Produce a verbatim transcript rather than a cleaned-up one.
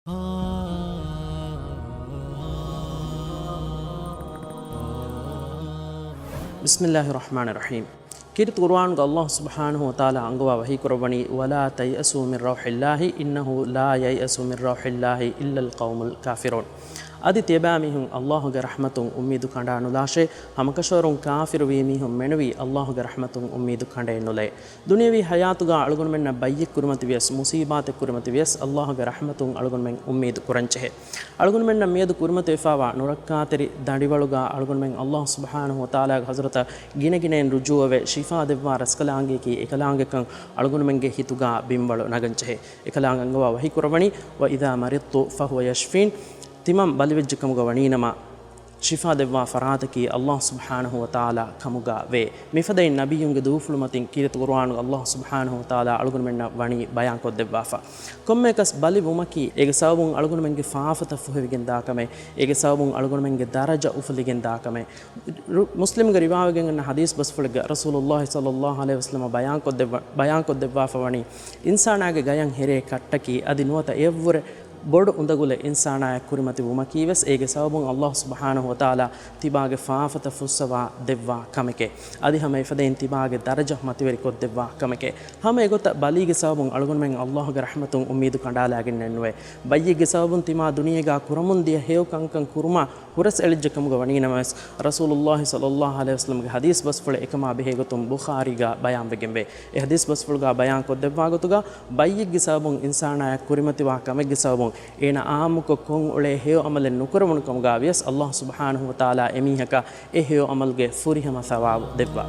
بسم الله الرحمن الرحيم. ކީރިތި ޤުރުއާނުގަ ﷲ ސުބްޙާނަހޫ ވަތަޢާލާ އަންގަވާ ވަޙީ ކުރައްވަނީ، "ولا تيأسوا من روح الله إنه لا ييأس من روح الله إلا القوم الكافرون." އަދި ތިޔަބައިމީހުން ﷲގެ ރަޙްމަތުން އުއްމީދު ކަނޑާނުލާށޭ، ހަމަކަށަވަރުން ކާފިރުވީ މީހުން މެނުވީ ﷲގެ ރަޙްމަތުން އުއްމީދު ކަނޑައެއްނުލައޭ. ދުނިޔަވީ ޙަޔާތުގަ އަޅުގަނޑުމެންނަށް ބައްޔެއް ކުރިމަތިވިޔަސް، މުޞީބާތެއް ކުރިމަތިވިޔަސް، ﷲގެ ރަޙްމަތުން އަޅުގަނޑުމެން އުއްމީދު ކުރަންޖެހޭ. އަޅުގަނޑުމެންނަށް މިއަދު ކުރިމަތިވެފާވާ ނުރައްކާތެރި ދަނޑިވަޅުގަ އަޅުގަނޑުމެން ﷲ ސުބްޙާނަހޫ ވަތަޢާލާގެ ޙަޟްރަތަށް ގިނަގިނައިން ރުޖޫޢަވެ، ޝިފާ ދެއްވާ ރަސްކަލާނގެއަކީ އެކަލާނގެކަން އަޅުގަނޑުމެންގެ ހިތުގަ ބިންވަޅު ނަގަންޖެހޭ. އެކަލާނގެ އަންގަވާ ވަޙީ ކުރައްވަނީ، "وإذا مرضت فهو يشفين." ތިމަން ބަލިވެއްޖެކަމުގަ ވަނީނަމަ، ޝިފާ ދެއްވާ ފަރާތަކީ ﷲ ސުބްޙާނަހޫ ވަތަޢާލާ ކަމުގަ ވޭ. މިފަދައިން ނަބިއްޔުންގެ ދޫފުޅުމަތިން ކީރިތި ޤުރުއާނުގަ ﷲ ސުބްޙާނަހޫ ވަތަޢާލާ އަޅުގަނޑުމެންނަށް ވަނީ ބަޔާންކޮށްދެއްވާފަ. ކޮންމެއަކަސް ބަލިވުމަކީ، އޭގެ ސަބަބުން އަޅުގަނޑުމެންގެ ފާފަތައް ފުހެވިގެން ދާކަމެއް، އޭގެ ސަބަބުން އަޅުގަނޑުމެންގެ ދަރަޖަ އުފުލިގެން ދާކަމެއް. ރު-، މުސްލިމްގެ ރިވާވެގެން އަންނަ ޙަދީޘް ބަސްފުޅެއްގަ ރަސޫލުﷲ ޞައްލަﷲ ޢަލައިހި ވަސައްލަމަ ބަޔާންކޮށްދެއްވަ-، ބަޔާންކޮށްދެއްވާފަ ވަނީ، އިންސާނާގެ ގަޔަށް ހެރޭ ކައްޓަކީ، އަދި ނުވަތަ އެއަށްވުރެ ބޮޑު އުނދަގުލެއް އިންސާނާޔަށް ކުރިމަތި ވުމަކީވެސް، އޭގެ ސަބަބުން ﷲ ސުބްޙާނަހޫ ވަތަޢާލާ ތިބާގެ ފާފަތައް ފުއްސަވާ ދެއްވާ ކަމެކޭ. އަދި ހަމަ އެފަދައިން ތިބާގެ ދަރަޖަ މަތިވެރިކޮށްދެއްވާ ކަމެކޭ. ހަމަ އެގޮތަށް ބަލީގެ ސަބަބުން އަޅުގަނޑުމެން ﷲގެ ރަޙްމަތުން އުއްމީދު ކަނޑާލާގެންނެއްނުވޭ. ބައްޔެއްގެ ސަބަބުން ތިމާ ދުނިޔޭގާ ކުރަމުންދިޔަ ހެޔޮ ކަންކަން ކުރުމާ ހުރަސް އެޅިއްޖެ ކަމުގަ ވަނީނަމަވެސް، ރަސޫލުﷲ ޞައްލަﷲ ޢަލައިހި ވަސައްލަމްގެ ޙަދީޘް ބަސްފުޅެއް އެކަމާ ބެހޭގޮތުން ބުޚާރީގަ ބަޔާންވެގެންވޭ. އެ ޙަދީޘް ބަސްފުޅުގަ ބަޔާންކޮށްދެއްވާ ގޮތުގަ، ބައްޔެއްގެ ސަބަބުން އިންސާނާޔަށް ކުރިމަތިވާ ކަމެއްގެ ސަބަބުން އޭނަ ޢާއްމުކޮށް ކޮށް އުޅޭ ހެޔޮ ޢަމަލެއް ނުކުރެވުނު ކަމުގަ ވިޔަސް، ﷲ ސުބްޙާނަހޫ ވަތަޢާލާ އެމީހަކަށް އެ ހެޔޮ ޢަމަލުގެ ފުރިހަމަ ޘަވާބު ދެއްވާ.